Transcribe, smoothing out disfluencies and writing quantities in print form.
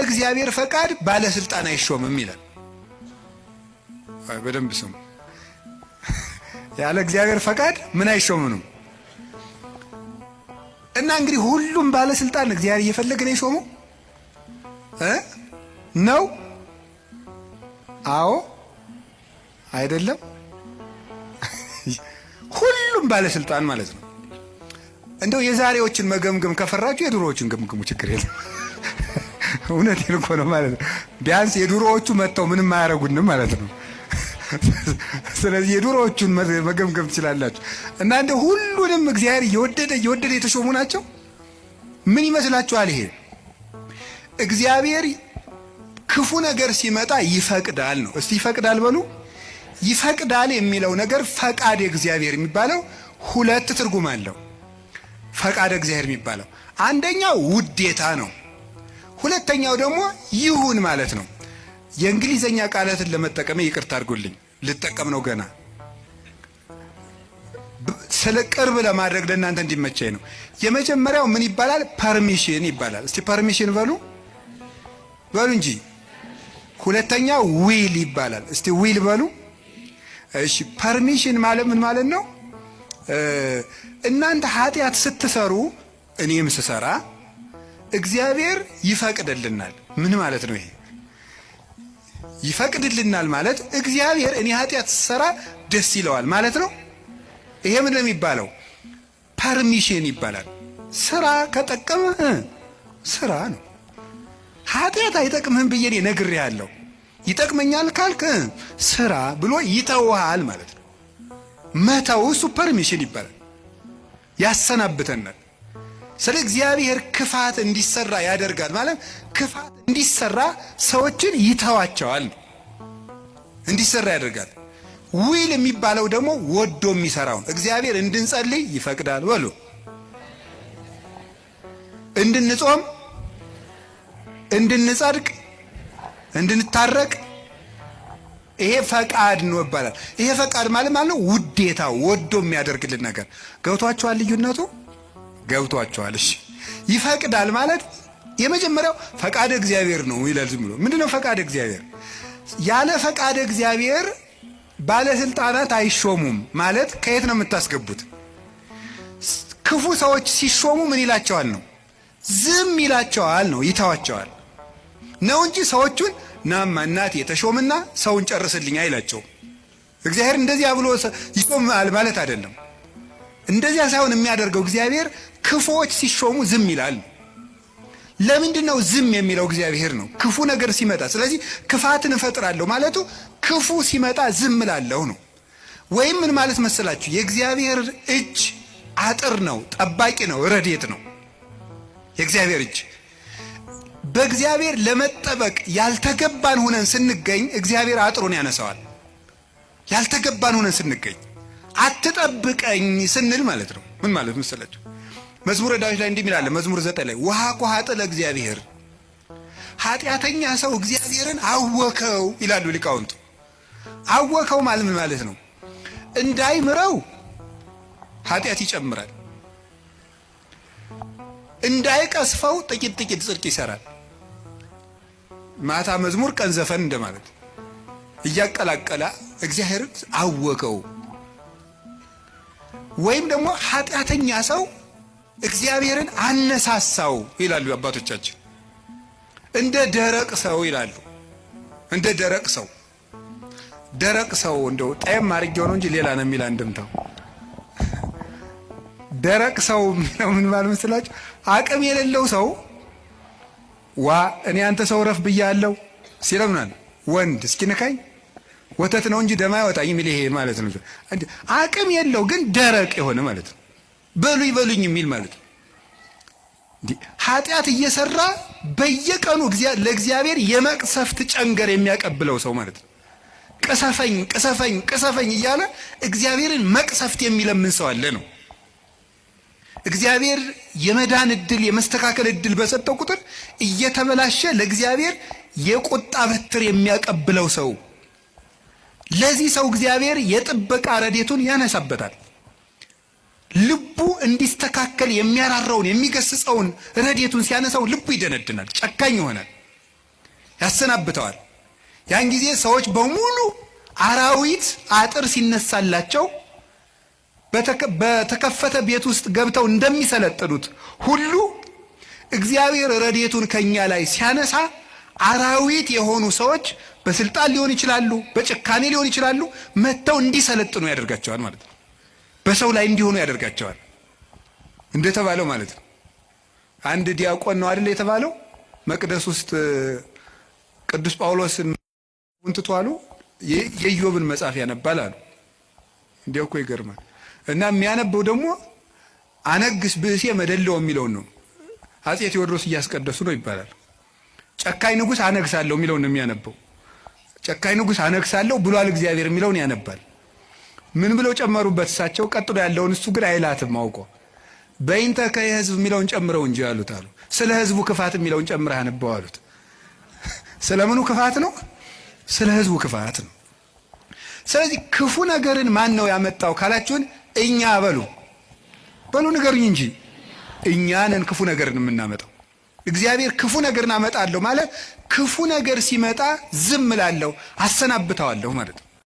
እግዚአብሔር ፈቃድ ባለስልጣን አይሾምም ይላል። በደንብ ስሙ። ያለ እግዚአብሔር ፈቃድ ምን አይሾምም? እና እንግዲህ ሁሉም ባለስልጣን እግዚአብሔር እየፈለገ ነው የሾመው ነው? አዎ አይደለም? ሁሉም ባለስልጣን ማለት ነው። እንደው የዛሬዎችን መገምገም ከፈራችሁ የድሮዎችን ገምግሙ፣ ችግር የለም። እውነቴን እኮ ነው ማለት ነው። ቢያንስ የድሮዎቹ መጥተው ምንም አያረጉንም ማለት ነው። ስለዚህ የድሮዎቹን መገምገም ትችላላችሁ። እና እንደ ሁሉንም እግዚአብሔር እየወደደ እየወደደ የተሾሙ ናቸው። ምን ይመስላችኋል? ይሄ እግዚአብሔር ክፉ ነገር ሲመጣ ይፈቅዳል ነው። እስቲ ይፈቅዳል በሉ። ይፈቅዳል የሚለው ነገር ፈቃድ እግዚአብሔር የሚባለው ሁለት ትርጉም አለው። ፈቃድ እግዚአብሔር የሚባለው አንደኛው ውዴታ ነው። ሁለተኛው ደግሞ ይሁን ማለት ነው። የእንግሊዘኛ ቃላትን ለመጠቀም ይቅርታ አድርጉልኝ፣ ልጠቀም ነው ገና ስለ ቅርብ ለማድረግ ለእናንተ እንዲመቸኝ ነው። የመጀመሪያው ምን ይባላል? Permission ይባላል። እስቲ permission በሉ በሉ እንጂ። ሁለተኛው will ይባላል። እስቲ will በሉ። እሺ፣ permission ማለት ምን ማለት ነው? እናንተ ኃጢአት ስትሰሩ እኔም ስሰራ እግዚአብሔር ይፈቅድልናል። ምን ማለት ነው ይሄ? ይፈቅድልናል ማለት እግዚአብሔር እኔ ኃጢአት ስሰራ ደስ ይለዋል ማለት ነው። ይሄ ምን ነው የሚባለው? Permission ይባላል። ስራ ከጠቀመህ ስራ ነው። ኃጢአት አይጠቅምህም ብዬ እኔ ነግሬሃለሁ። ይጠቅመኛል ካልክ ስራ ብሎ ይተውሃል ማለት ነው። መተው እሱ permission ይባላል። ያሰናብተናል። ስለ እግዚአብሔር ክፋት እንዲሰራ ያደርጋል ማለት ክፋት እንዲሰራ ሰዎችን ይተዋቸዋል፣ እንዲሰራ ያደርጋል። Will የሚባለው ደግሞ ወዶ የሚሰራውን እግዚአብሔር እንድንጸልይ ይፈቅዳል በሉ፣ እንድንጾም፣ እንድንጸድቅ፣ እንድንታረቅ ይሄ ፈቃድ ነው ይባላል። ይሄ ፈቃድ ማለት ማለት ነው ውዴታ፣ ወዶ የሚያደርግልን ነገር። ገብቷቸዋል? ልዩነቱ ገብቷቸዋል? እሺ፣ ይፈቅዳል ማለት የመጀመሪያው ፈቃድ እግዚአብሔር ነው ይላል። ዝም ብሎ ምንድነው ፈቃድ እግዚአብሔር? ያለ ፈቃድ እግዚአብሔር ባለስልጣናት አይሾሙም ማለት ከየት ነው የምታስገቡት? ክፉ ሰዎች ሲሾሙ ምን ይላቸዋል ነው? ዝም ይላቸዋል ነው፣ ይተዋቸዋል ነው እንጂ ሰዎቹን ናማ እናቴ ተሾምና ሰውን ጨርስልኝ አይላቸውም። እግዚአብሔር እንደዚያ ብሎ ይሾማል ማለት አይደለም። እንደዚያ ሳይሆን የሚያደርገው እግዚአብሔር ክፉዎች ሲሾሙ ዝም ይላል። ለምንድን ነው ዝም የሚለው? እግዚአብሔር ነው ክፉ ነገር ሲመጣ። ስለዚህ ክፋትን እፈጥራለሁ ማለቱ ክፉ ሲመጣ ዝም እላለሁ ነው። ወይም ምን ማለት መሰላችሁ? የእግዚአብሔር እጅ አጥር ነው፣ ጠባቂ ነው፣ ረድኤት ነው። የእግዚአብሔር እጅ በእግዚአብሔር ለመጠበቅ ያልተገባን ሆነን ስንገኝ እግዚአብሔር አጥሩን ያነሳዋል። ያልተገባን ሆነን ስንገኝ አትጠብቀኝ ስንል ማለት ነው። ምን ማለት መሰላችሁ? መዝሙረ ዳዊት ላይ እንዲህ ይላል። መዝሙር 9 ላይ ወሐኮ ለእግዚአብሔር፣ ኃጢአተኛ ሰው እግዚአብሔርን አወከው ይላሉ ሊቃውንቱ። አወከው ማለት ምን ማለት ነው? እንዳይምረው ኃጢአት ይጨምራል፣ እንዳይቀስፈው ጥቂት ጥቂት ጽድቅ ይሰራል። ማታ መዝሙር ቀን ዘፈን እንደማለት እያቀላቀለ እግዚአብሔርን አወከው። ወይም ደግሞ ኃጢአተኛ ሰው እግዚአብሔርን አነሳሳው ይላሉ አባቶቻችን። እንደ ደረቅ ሰው ይላሉ። እንደ ደረቅ ሰው፣ ደረቅ ሰው እንደው ጣይም አድርጌው ነው እንጂ ሌላ ነው የሚል አንድምታው። ደረቅ ሰው የሚለው ምን ማለት መሰላችሁ? አቅም የሌለው ሰው ዋ እኔ አንተ ሰው ረፍ ብያለሁ ሲለው ምናምን ወንድ እስኪነካኝ ወተት ነው እንጂ ደማ አይወጣኝ የሚል ይሄ ማለት ነው። አቅም የለው ግን ደረቅ የሆነ ማለት ነው። በሉኝ በሉኝ የሚል ማለት ነው። ኃጢአት እየሰራ በየቀኑ ለእግዚአብሔር የመቅሰፍት ጨንገር የሚያቀብለው ሰው ማለት ነው። ቅሰፈኝ ቅሰፈኝ ቅሰፈኝ እያለ እግዚአብሔርን መቅሰፍት የሚለምን ሰው አለ ነው። እግዚአብሔር የመዳን እድል የመስተካከል እድል በሰጠው ቁጥር እየተበላሸ ለእግዚአብሔር የቁጣ በትር የሚያቀብለው ሰው፣ ለዚህ ሰው እግዚአብሔር የጥበቃ ረድኤቱን ያነሳበታል። ልቡ እንዲስተካከል የሚያራራውን የሚገስጸውን ረድኤቱን ሲያነሳው ልቡ ይደነድናል፣ ጨካኝ ይሆናል። ያሰናብተዋል። ያን ጊዜ ሰዎች በሙሉ አራዊት አጥር ሲነሳላቸው በተከፈተ ቤት ውስጥ ገብተው እንደሚሰለጥኑት ሁሉ እግዚአብሔር ረድኤቱን ከኛ ላይ ሲያነሳ አራዊት የሆኑ ሰዎች በስልጣን ሊሆን ይችላሉ፣ በጭካኔ ሊሆን ይችላሉ፣ መጥተው እንዲሰለጥኑ ያደርጋቸዋል ማለት ነው። በሰው ላይ እንዲሆኑ ያደርጋቸዋል እንደተባለው ማለት ነው። አንድ ዲያቆን ነው አይደል የተባለው መቅደስ ውስጥ ቅዱስ ጳውሎስን ትቶ አሉ የኢዮብን መጽሐፍ ያነባል አሉ። እንዲያው እኮ ይገርማል። እና የሚያነበው ደግሞ አነግስ ብእሴ መደለው የሚለውን ነው። አፄ ቴዎድሮስ እያስቀደሱ ነው ይባላል። ጨካኝ ንጉሥ አነግሳለሁ የሚለውን ነው የሚያነበው። ጨካኝ ንጉሥ አነግሳለሁ ብሏል እግዚአብሔር የሚለውን ያነባል። ምን ብለው ጨመሩበት እሳቸው? ቀጥሎ ያለውን እሱ ግን አይላትም አውቆ በይንተ ከህዝብ የሚለውን ጨምረው እንጂ አሉት አሉ። ስለ ህዝቡ ክፋት የሚለውን ጨምረህ አንበው አሉት። ስለምኑ ክፋት ነው? ስለ ህዝቡ ክፋት ነው። ስለዚህ ክፉ ነገርን ማን ነው ያመጣው ካላችሁን፣ እኛ በሉ በሉ ንገሩኝ እንጂ እኛ ነን ክፉ ነገርን የምናመጣው። እግዚአብሔር ክፉ ነገርን አመጣለሁ ማለት ክፉ ነገር ሲመጣ ዝም እላለሁ፣ አሰናብተዋለሁ ማለት ነው።